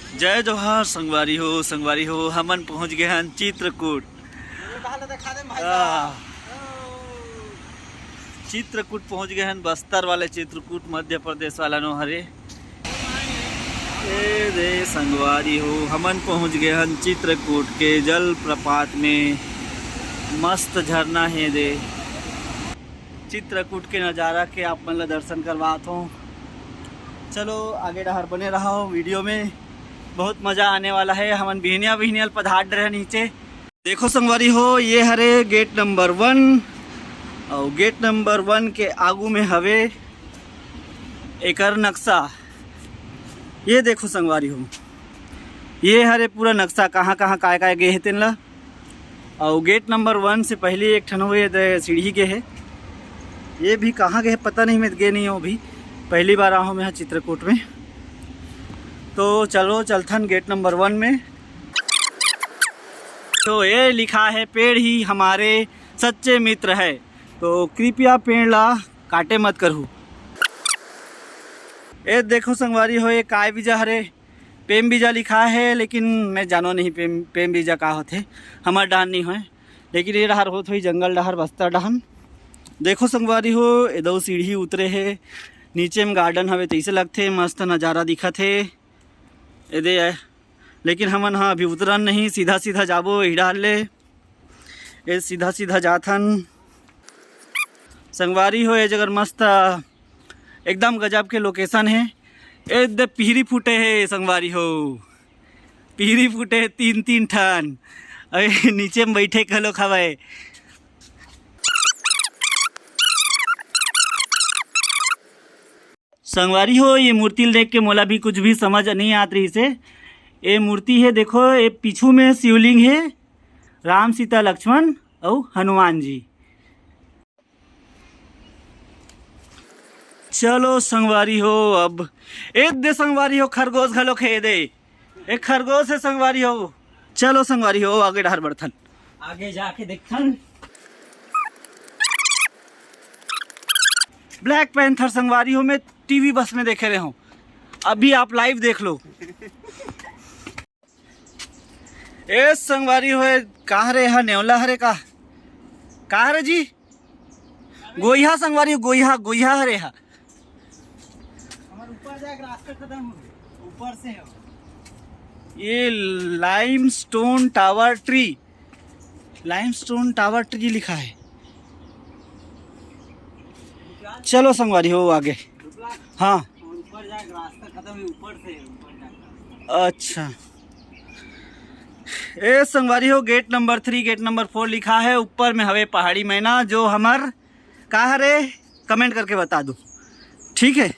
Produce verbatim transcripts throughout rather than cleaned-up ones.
जय जोहार संगवारी हो, संगवारी हो, हमन पहुंच गए हन चित्रकूट। आ, चित्रकूट पहुंच गए हन, बस्तर वाले चित्रकूट, मध्य प्रदेश वाला नो हरे। ए दे संगवारी हो, हमन पहुंच गए हन चित्रकूट के जलप्रपात में। मस्त झरना हे दे। चित्रकूट के नज़ारा के आप मन ला दर्शन करवात हों। चलो आगे डहर बने रहो वीडियो में, बहुत मज़ा आने वाला है। हमन बिहनिया बिहनिया पधार रहे नीचे। देखो संगवारी हो, ये हरे गेट नंबर वन, और गेट नंबर वन के आगू में हवे एकर नक्शा। ये देखो संगवारी हो, ये हरे पूरा नक्शा, कहाँ कहाँ काय काय गे हे तेन ला। और गेट नंबर वन से पहले एक ठन हुए दे सीढ़ी गे हे। ये भी कहाँ गे हे पता नहीं, मैं गे नहीं हूँ अभी, पहली बार आया हूँ मैं यहाँ चित्रकूट में। तो चलो चलथन गेट नंबर वन में। तो ये लिखा है, "पेड़ ही हमारे सच्चे मित्र है, तो कृपया पेड़ ला काटे मत करू।" ए देखो संगवारी हो, ये काय बीजा हरे, पेम बीजा लिखा है, लेकिन मैं जानो नहीं पेम, पेम बीजा का होथे, हमर डहन नहीं होए। लेकिन ये डहर होत होई जंगल डहर, बस्तर डहन। देखो संगवारी हो, ए दो सीढ़ी उतरे हे, नीचे में गार्डन हवे, तैसे लगथे मस्त नज़ारा दिखत हे। ए दे आए, लेकिन हमन हा अभी उतरन नहीं, सीधा सीधा जाबो इही डहर ले। ए सीधा सीधा जाथन संगवारी हो। ए जगह मस्त, एकदम गजब के लोकेशन हे। ए दे पिहरी फूटे हे संगवारी हो, पिहरी फूटे हे तीन तीन ठन। अरे नीचे में बैठे घलो खवाए। संगवारी हो, ये मूर्ति ल देख के मोला भी कुछ भी समझ नहीं आत रहिस हे। ये मूर्ति हे, देखो, ये पीछू में शिवलिंग हे, राम, सीता, लक्ष्मण अउ हनुमान जी। चलो संगवारी हो, अब ए दे संगवारी हो, खरगोश घलो खे दे, एक खरगोश हे संगवारी हो। चलो संगवारी हो, आगे डहर बढ़थन। आगे जाके देखथन। ब्लैक पैंथर संगवारी हो, मैं टीवी बस में देखे रहे हूँ, अभी आप लाइव देख लो। ए संगवारी हो, का हरे हा, नेवला हरे का, का हरे जी? गोइहा संगवारी हो, गोइहा, गोइहा हरे हा। हमर ऊपर जाके रास्ता खत्म हो गया, ऊपर से हो। ये limestone tower tree, limestone tower tree लिखा है। चलो संगवारी हो आगे। हाँ। ऊपर जाके रास्ता खत्म है, ऊपर से, ऊपर जाके। अच्छा। ए संगवारी हो, gate number three, gate number four लिखा है, ऊपर में हवे पहाड़ी मैना, जो हमर का हरे, कमेंट करके बता दो, ठीक है?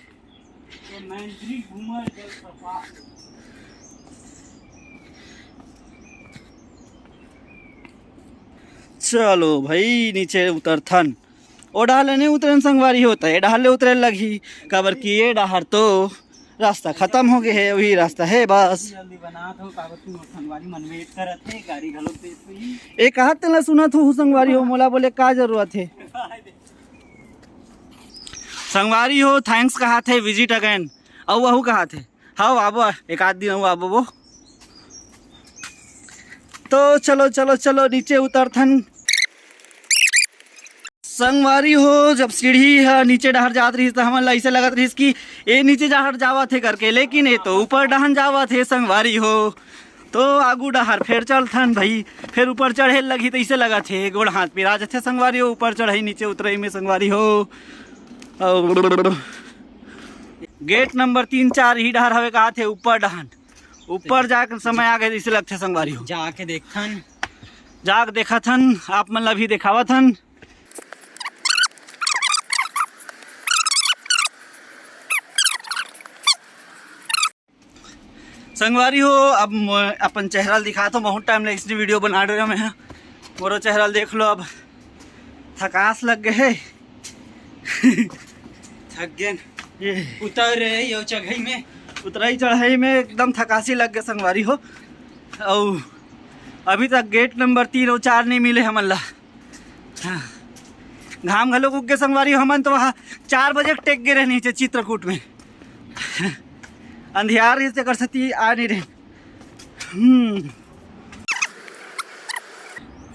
चलो भाई, नीचे उतरथन। ओ डहार ले नहीं उतरन संगवारी हो, त ए डहार ले उतरे लगही, काबर कि ये डहार तो रास्ता खत्म हो गए है, वही रास्ता है बस। जल्दी बना तो, काबर तू संगवारी मन वेट करत है, गाड़ी घलो तेज हुई। ए कहा तेला सुनत हो संगवारी हो, मोला बोले का जरूरत है? संगवारी हो, थैंक्स कहा थे, विजिट अगेन। अउ वहू कहा थे, हाँ आबो, एक आध दिन अउ आबो वो। तो चलो चलो चलो, नीचे उतरथन। संगवारी हो, जब सीढ़ी ह नीचे डहर जात रहिस, त हमन ला अइसे लगत रहिस कि ए नीचे डहर जावत हे करके, लेकिन ए तो ऊपर डहन जावत हे संगवारी हो। तो आगू डहर फेर चलथन भाई, फेर ऊपर चढ़े लगही, त अइसे लगत हे गोड़ हाथ पिरा जथे संगवारी हो, ऊपर चढ़ई नीचे उतरई में संगवारी हो। अउ गेट नंबर तीन चार ही डहर हवे कहा थे, ऊपर डहन, ऊपर जाके समय आ गए, अइसे लगथे संगवारी हो। जाके देखथन। जाके देखथन, आप मन ला भी देखावत हन। संगवारी हो, अब म-, अपन चेहरा ल दिखात हो, बहुत टाइम ले इसने वीडियो बना रहे मैं। मोरो चेहरा ल देख लो, अब थकास लग गए है। थक गए। ये उतर रहे यो चढ़ाई में। उतराई चढ़ाई में एकदम थकासी लग गए संगवारी हो। अउ अभी तक गेट नंबर तीन अउ चार नहीं मिले हमन ला। हाँ। घाम घलो उग गए संगवारी हो, हमन तो वहाँ चार बजे टेक गए रहे नीचे चित्रकूट में। अंधियार रहिस तेकर सेती आ नहीं रहे। हम्म।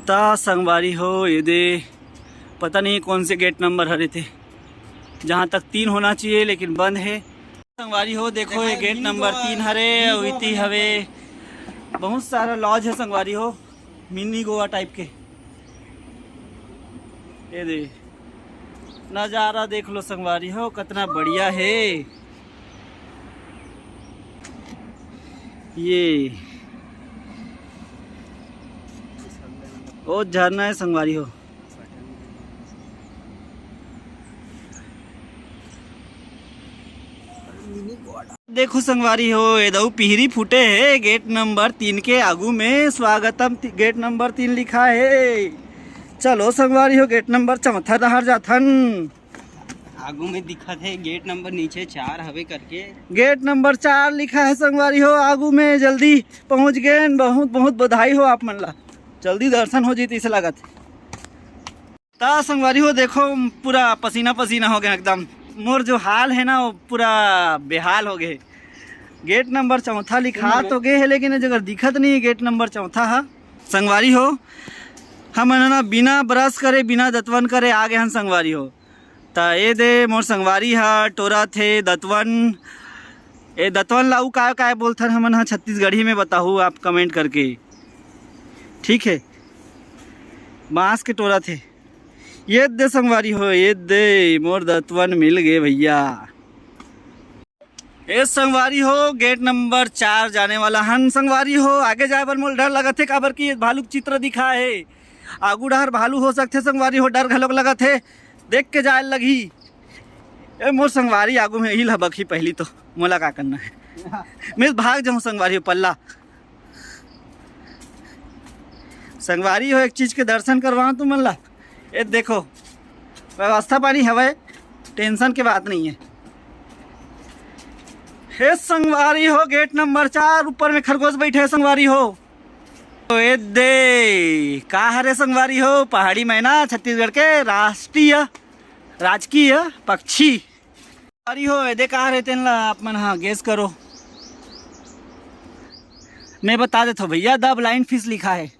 त संगवारी हो, ये दे, पता नहीं कौन से गेट नंबर हरे थे, जहाँ तक तीन होना चाहिए, लेकिन बंद है। संगवारी हो, देखो, ये गेट नंबर तीन हरे, अउ इति हवे बहुत सारा लॉज है संगवारी हो, मिनी गोवा टाइप के। ये दे, नज़ारा देख लो संगवारी हो, कितना बढ़िया है। ये ओ झरना है संगवारी हो। देखो संगवारी हो, ये दऊ पिहरी फूटे है गेट नंबर तीन के आगू में, स्वागतम ति-, गेट नंबर तीन लिखा है। चलो संगवारी हो, गेट नंबर चौथा डहर जाथन। आगू में दिखत है गेट नंबर नीचे चार हवे करके। गेट नंबर चार लिखा है संगवारी हो आगू में, जल्दी पहुँच गेन। बहुत बहुत बधाई हो आप मन ला, जल्दी दर्शन हो जीत इसे लागत। त संगवारी हो देखो, पूरा पसीना पसीना हो गया एकदम। मोर जो हाल है ना, वो पूरा बेहाल हो गए। गेट नंबर चौथा लिखा तो गे है, लेकिन ये जगह दिखत नहीं है गेट नंबर चौथा हा। संगवारी हो, हमन ना बिना ब्रश करे, बिना दतवन करे आ गए हन संगवारी हो। त ए दे मोर संगवारी हा टोरा थे दतवन। ए दतवन ला अउ काय काय बोलथन हमन हा छत्तीसगढ़ी में, बताहू आप कमेंट करके, ठीक है। बांस के टोरा थे। ये दे संगवारी हो, ये दे मोर दतवन मिल गए भैया। ए संगवारी हो, गेट नंबर चार जाने वाला हन संगवारी हो। आगे जाए बर मोला डर लगत हे, काबर कि भालू के चित्र दिखा हे। आगू डहर भालू हो सकथे संगवारी हो, डर घलोक लगत हे, देख के जाए लगही। ए मोर संगवारी आगू में इही ला बकही पहली तो, मोला का करना है, मैं भाग जाऊँ संगवारी हो पल्ला। संगवारी हो, एक चीज के दर्शन करवाऊँ तुमन ला। ये देखो, व्यवस्था पानी हवय, टेंशन के बात नहीं है। हे संगवारी हो, गेट नंबर चार ऊपर में खरगोश बैठे हे संगवारी हो। तो ये दे का हरे संगवारी हो, पहाड़ी मैना, छत्तीसगढ़ के राष्ट्रीय राजकीय पक्षी। अरे हो, एदे का हरे तेन ला आप मन हा गेस करो। मैं बता देथो भैया, द ब्लाइंड फिश लिखा है,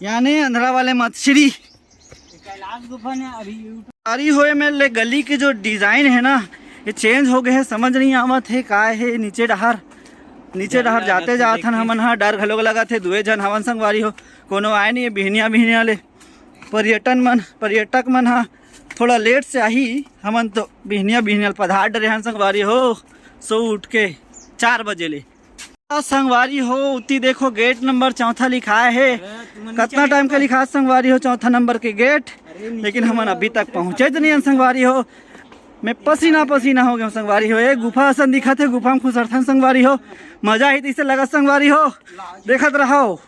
यानी अंधरा वाले मछली। कैलाश गुफा ने अभी YouTube अरे हो, एमे ले गली के जो डिजाइन है ना, ये चेंज हो गए है, समझ नहीं आवत है का है नीचे डहार। नीचे डहार जाते जात हन हमन हा, डर घलोक लगत है। दुए झन हवन संगवारी हो, कोनो आए नहीं है बिहनिया बिहनिया ले। पर्यटन मन, पर्यटक मन हा थोड़ा लेट से आही, हमन तो बिहनिया बिहनिया पधार डरे हन संगवारी हो, सो उठ के चार बजे ले। आ, संगवारी हो, उती देखो गेट नंबर चौथा लिखाए हे। अरे, तुमन नीचे कतना टाइम का लिखा संगवारी हो, चौथा नंबर के गेट, अरे, नीचे लेकिन हमन अभी तक पहुँचे तो नहीं हन संगवारी हो। मैं पसीना पसीना हो गया हूँ संगवारी हो। एक गुफा असन दिखत हे, गुफा में खुसरथन संगवारी हो, मजा ही तैसे लगा संगवारी हो, देखत रहो।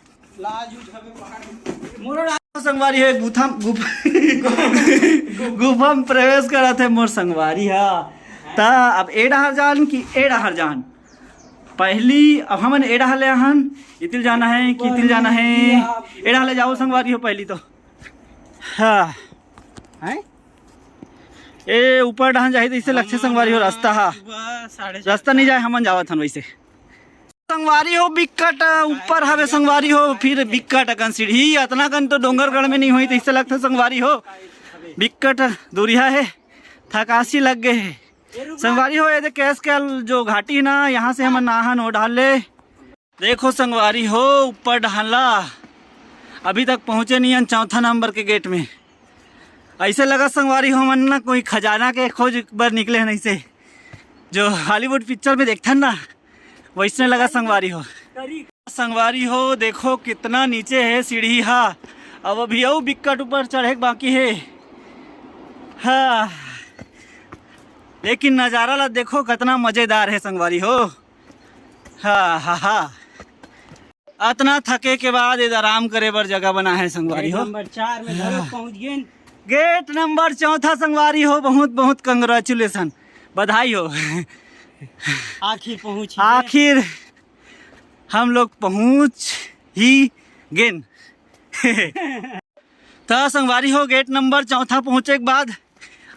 संगवारी हो, गुफा, गुफा, गुफा में प्रवेश करत हे मोर संगवारी हा। त अब ए डहर जान कि ए डहर जान? पहली अब हमन ए डहर ले आहन, इतिल जाना है कि इतिल जाना है? ए डहर ले जाओ संगवारी हो पहली तो। हाँ। हैं? ए ऊपर डहन जाही तो इसे लगथे संगवारी हो रास्ता हा। रास्ता नहीं जाए, हमन जावत हन वैसे। संगवारी हो बिक्कट ऊपर हवे संगवारी हो, फिर बिक्कट अकन सीढ़ी, अतना कन तो डोंगरगढ़ में नहीं होई, तैसे लगथे संगवारी हो। बिक्कट दूरिहा है, थकासी लग गए है संगवारी हो। ये देख कैस के जो घाटी है ना, यहाँ से हमन आहन ओ डहर ले। देखो संगवारी हो, ऊपर डहन ला अभी तक पहुँचे नहीं हन चौथा नंबर के गेट में। ऐसे लगा संगवारी हो, हमन ना कोई खजाना के खोज बर निकले हन, ऐसे जो हॉलीवुड पिक्चर में देखथन ना, वैसने लगा संगवारी हो। संगवारी हो, देखो कितना नीचे है सीढ़ी हा। अब अभी अउ बिक्कट ऊपर चढ़े के बाकी है। हाँ, लेकिन नज़ारा ला देखो कितना मज़ेदार है संगवारी हो। हाँ, हाँ, हाँ। अतना थके के बाद ये आराम करे बर जगह बना है संगवारी हो। नंबर चार में घलो पहुंच गेन। गेट नंबर चौथा संगवारी हो, बहुत बहुत कंग्रेचुलेशन, बधाई हो। आखिर पहुंच ही गए। आखिर हम लोग पहुंच ही गेन। त संगवारी हो, गेट नंबर चौथा पहुंचे के बाद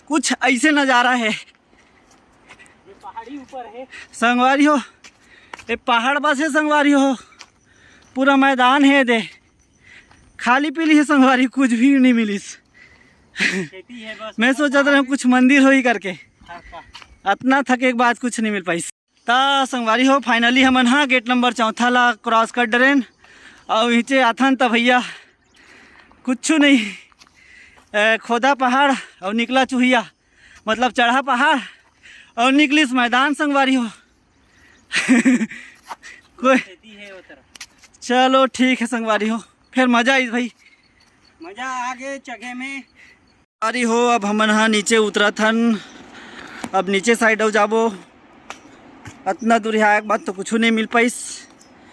कुछ ऐसे नज़ारा है। ये पहाड़ी ऊपर है। संगवारी हो, ये पहाड़ बस है संगवारी हो। पूरा मैदान हे दे, खाली पीली हे संगवारी, कुछ भी नहीं मिलिस। खेती है बस। मैं सोचत रहे कुछ मंदिर होही करके, अतना थके के बाद कुछ नहीं मिल पाइस। त संगवारी हो, finally हमन हा गेट नंबर चौथा ला क्रॉस कर डरेन। अउ नीचे आथन त भैया कुछ नहीं, ए, खोदा पहाड़ अउ निकला चुहिया, मतलब चढ़ा पहाड़ अउ निकलिस मैदान संगवारी हो। कोई खेती है वो तरफ। चलो ठीक है संगवारी हो, फिर मजा आइस भाई। मजा आ गए चघे में। संगवारी हो, अब हमन हा नीचे उतरत हन। अब नीचे साइड अउ जाबो। अतना दूर आए के बाद तो कुछ नहीं मिल पाइस।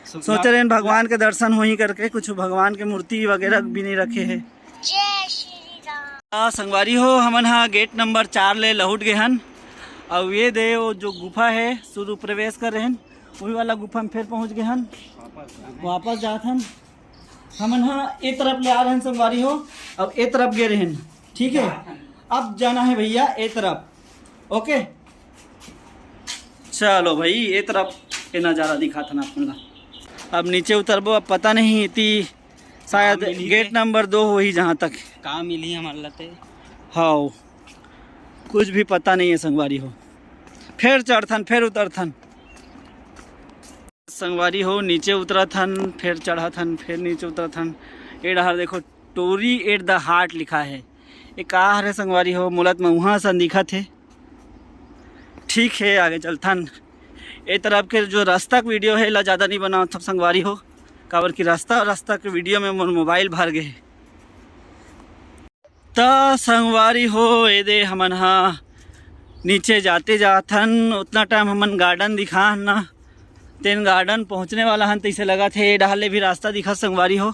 सोचे रहेन भगवान के दर्शन होही करके, कुछ भगवान के मूर्ति वगैरह भी नहीं रखे हे। आ, संगवारी हो, हमन हा गेट नंबर चार ले लहुट गए हन। अउ ये दे वो जो गुफा है, शुरू प्रवेश कर रहे हन, वही वाला गुफा में फिर पहुंच गए हन। वापस जात हन। हमन हा ए तरफ ले आ रहे हन संगवारी हो, अब ए तरफ गए रहे हन। ठीक है, अब जाना है भैया ए तरफ। ओके, चलो भाई, ए तरफ के नज़ारा दिखात हन आप मन ला। अब नीचे उतरबो, अब पता नहीं इति शायद का मिलही गेट के? नंबर दो होही जहाँ तक। का मिलही हमर लते? हाओ, कुछ भी पता नहीं है संगवारी हो। फिर चढ़थन, फिर उतरथन। संगवारी हो, नीचे उतरत हन, फिर चढ़त हन, फिर नीचे उतरत हन। ए डहर देखो, टोरी एट द हार्ट लिखा है। ये का हरे संगवारी हो? मोला त मउहा असन दिखत हे। ठीक है, आगे चलथन। ए तरफ के जो रास्ता के वीडियो है, एला ज़्यादा नहीं बनावत हव संगवारी हो, काबर कि रास्ता, रास्ता के वीडियो में मोर मोबाइल भर गए हे। त संगवारी हो, ए दे हमन हा नीचे जाते जाथन, उतना टाइम हमन गार्डन दिखा हन ना, तेन गार्डन पहुँचने वाला हन, तइसे लगत हे। ए डहार ले भी रास्ता दिखत संगवारी हो,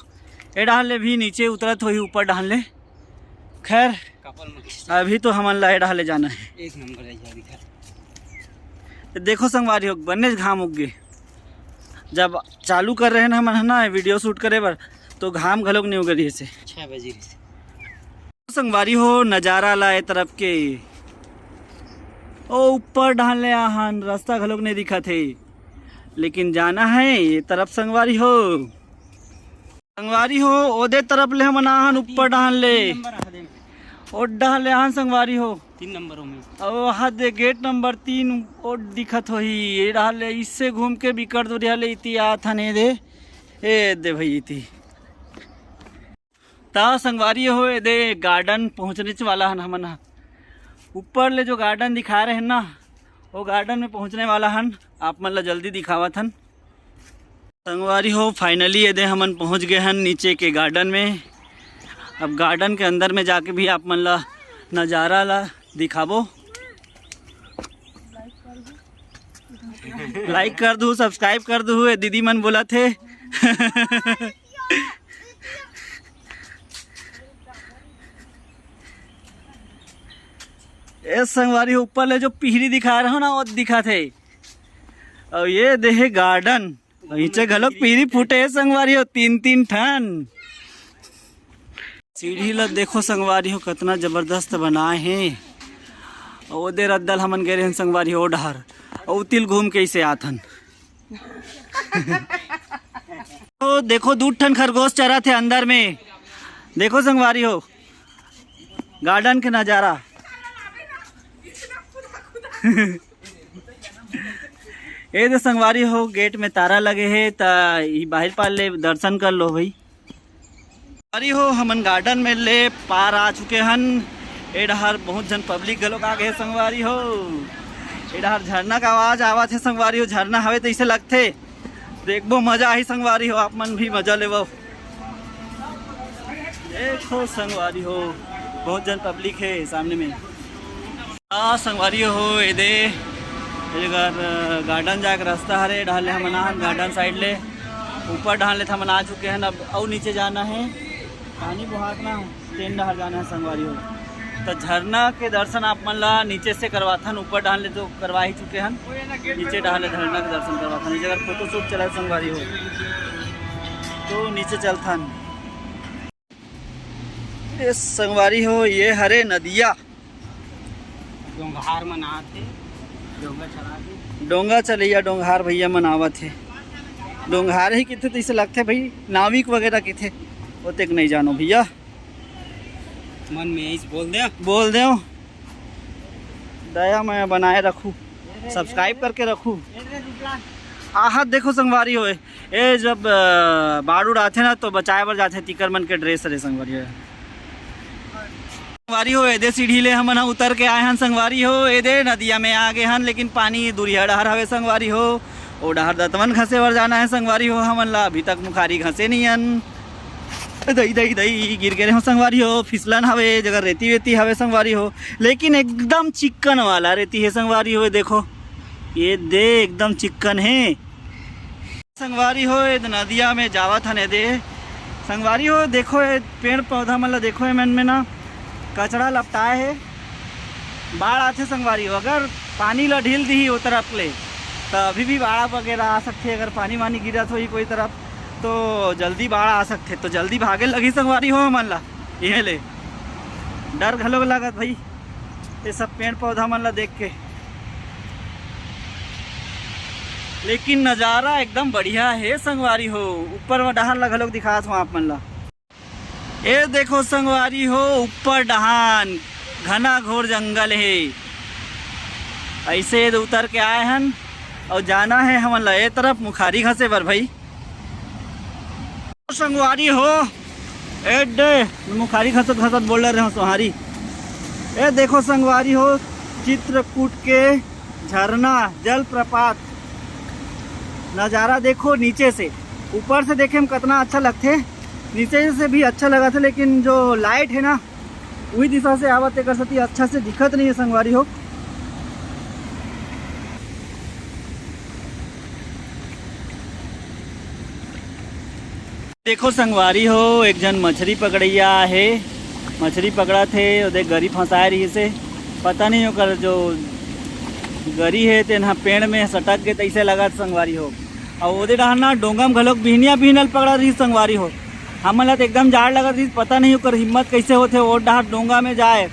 ए डहार ले भी नीचे उतरत होही ऊपर डहार ले। खैर, कपल मक्खी। अभी तो हमन ला ए डहार ले जाना है। एक नंबर है यार, दिखा। तो देखो संगवारी हो, बनेच घाम उग गे। जब चालू कर रहे हैं हमन, है ना, वीडियो शूट करे बर, तो घाम घलोक नहीं उगे रहिस हे। छः बजे रहिस हे। संगवारी हो, नजारा ला ए तरफ के, ओ ऊपर डहार ले आहन, रास्ता घलोक नहीं दिखत हे, लेकिन जाना है ये तरफ संगवारी हो। संगवारी हो, ओदे तरफ ले हमन आहन ऊपर डहार ले, तीन नंबर आ दे में। ओ डहार ले आहन संगवारी हो। तीन नंबर में। ओ हा दे गेट नंबर तीन, ओ दिखत होही। ए डहार ले इससे घूम के बिकट दूरिहा ले इति आथन ए दे, ए दे भाई इति। त संगवारी हो, ए दे गार्डन पहुँचनेच वाला हन हमन ह। ऊपर ले जो गार्डन दिखा रहे हैं ना, वो गार्डन में पहुँचने वाला हन। आप मन ला जल्दी दिखावत हन। संगवारी हो, finally ए दे हमन पहुँच गए हन नीचे के गार्डन में। अब गार्डन के अंदर में जाके भी आप मन ला नज़ारा ला दिखाबो। लाइक कर दू, सब्सक्राइब कर दू, ए दीदी मन बोलत हे। ए संगवारी हो, ऊपर ले जो पिहरी दिखा रहे हो ना, वो दिखत हे। अउ ये दे हे गार्डन, अउ नीचे घलोक पिहरी फूटे हे संगवारी हो, तीन तीन ठन। सीढ़ी ला देखो संगवारी हो, कतना जबरदस्त बनाए हे। अउ ओ दे रद्दा ल हमन गे रहेन संगवारी हो, ओ डहार, अउ तिल घूम के इसे आथन। ओ देखो, दू ठन खरगोश चरत हे अंदर में। देखो संगवारी हो, गार्डन के नजारा। ए दे संगवारी हो, गेट में तारा लगे हे, त ई बाहिर पार ले दर्शन कर लो भाई। संगवारी हो, हमन गार्डन में ले पार आ चुके हन। ए डहार बहुत झन पब्लिक घलोक आ गए हे संगवारी हो। ए डहार झरना का आवाज आवत हे संगवारी हो, झरना हवे तइसे लगथे। देखबो, मजा आही संगवारी हो, आप मन भी मजा लेवो। देखो संगवारी हो, बहुत झन पब्लिक हे सामने में। आ संगवारी हो, ए दे, ए जगह, अ, गार्डन जाए के रास्ता हरे, डहार ले हमन आहन गार्डन साइड ले, ऊपर डहार ले त हमन आ चुके हन, अब अउ नीचे जाना हे, पानी बोहात ना, तेन डहार जाना हे संगवारी हो। त झरना के दर्शन आप मन ला नीचे से करवाथन, ऊपर डहार ले तो करवा ही चुके हन, नीचे डहार ले झरना के दर्शन करवाथन। ए जगह फोटो शूट चला हे संगवारी हो, तो नीचे चलथन। ए संगवारी हो, ये हरे नदिया। डोंगहार मन आत हे, डोंगा चला के। डोंगा चलैया डोंगहार भैया मन आवत हे। डोंगहार ही किथे तइसे लगथे भाई, नाविक वगैरह किथे, ओतेक नहीं जानो भैया। मन में ऐस बोल दे। बोल देव, दया मैं बनाए रखू, सब्सक्राइब करके रखू। आहत देखो संगवारी हो, ए जब अ, बाढ़ उड़ आथे ना तो बचाए बर जाथे, तिकर मन के ड्रेस हरे संगवारी हो। संगवारी हो, एदे सीढ़ी ले हमन ह उतर के आए हन संगवारी हो। एदे नदिया में आ गे हन, लेकिन पानी दूरिहा डहर हवे संगवारी हो। ओ डहर दतवन घसे बर जाना है संगवारी हो, हमन ला अभी तक मुखारी घसे नहीं हन। दई दई दई गिर गे हो संगवारी हो, फिसलन हवे, जगह रेती वेती हवे संगवारी हो, लेकिन एकदम चिक्कन वाला रेती है संगवारी हो। देखो ये दे एकदम चिक्कन है संगवारी हो। ये नदिया में जावत हन एदे संगवारी हो। देखो ये पेड़ पौधा मन ला देखो, ये मन में ना कचरा लपटाए है। बाढ़ आथे संगवारी हो, अगर पानी ला ढील दिही ओ तरफ ले तो अभी भी बाढ़ वगैरह आ सकथे। अगर पानी वानी गिरत होही कोई तरफ तो जल्दी बाढ़ आ सकथे, तो जल्दी भागे लगही संगवारी हो हमन ला। इहे ले डर घलो लगत भाई, ये सब पेड़ पौधा मन ला देख के। लेकिन नज़ारा एकदम बढ़िया है संगवारी हो। ऊपर में डहर ला घलोक दिखात हो आप मन ला। ए देखो संगवारी हो, ऊपर डहान घना घोर जंगल है। ऐसे उतर के आए हन और जाना है हमन ला ए तरफ मुखारी घसे बर भाई। संगवारी हो, ए डे मुखारी घसत घसत बोल रहे हो सोहारी। ए देखो संगवारी हो, चित्रकूट के झरना, जलप्रपात नज़ारा देखो नीचे से। ऊपर से देखे में कितना अच्छा लगथे, नीचे से भी अच्छा लगथे, लेकिन जो लाइट है ना वही दिशा से आवत, एकर सेती अच्छा से दिखत नहीं है संगवारी हो। देखो संगवारी हो, एक झन मछरी पकड़इया हे, मछरी पकड़त हे, ओदे गरी फंसाए रहिस हे। पता नहीं ओकर जो गरी हे तेन ह पेड़ में सटक गे तइसे लगत संगवारी हो। अउ ओदे डहर ना डोंगा म घलोक बिहनिया बिहनल पकड़त रहिस संगवारी हो। हमन ला तो एकदम जाड़ लगत रहिस, पता नहीं ओकर हिम्मत कइसे होथे ओ डहर डोंगा में जाए।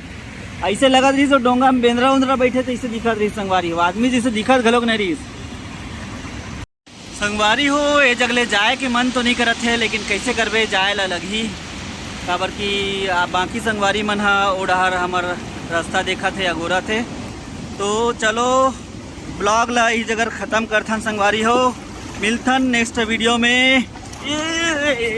अइसे लगत रहिस ओ डोंगा में बेंदरा उंदरा बइठे तइसे दिखत रहिस संगवारी हो, आदमी जइसे दिखत घलोक नहीं रहिस। संगवारी हो, ए जगह ले जाए के मन तो नहीं करत हे, लेकिन कइसे करबे, जाए ला लगही, काबर कि आ बाकी संगवारी मन ह ओ डहर हमर रास्ता देखत हे, अगोरत हे। तो चलो, ब्लॉग ला इही जगह खत्म करथन संगवारी हो, मिलथन नेक्स्ट वीडियो में।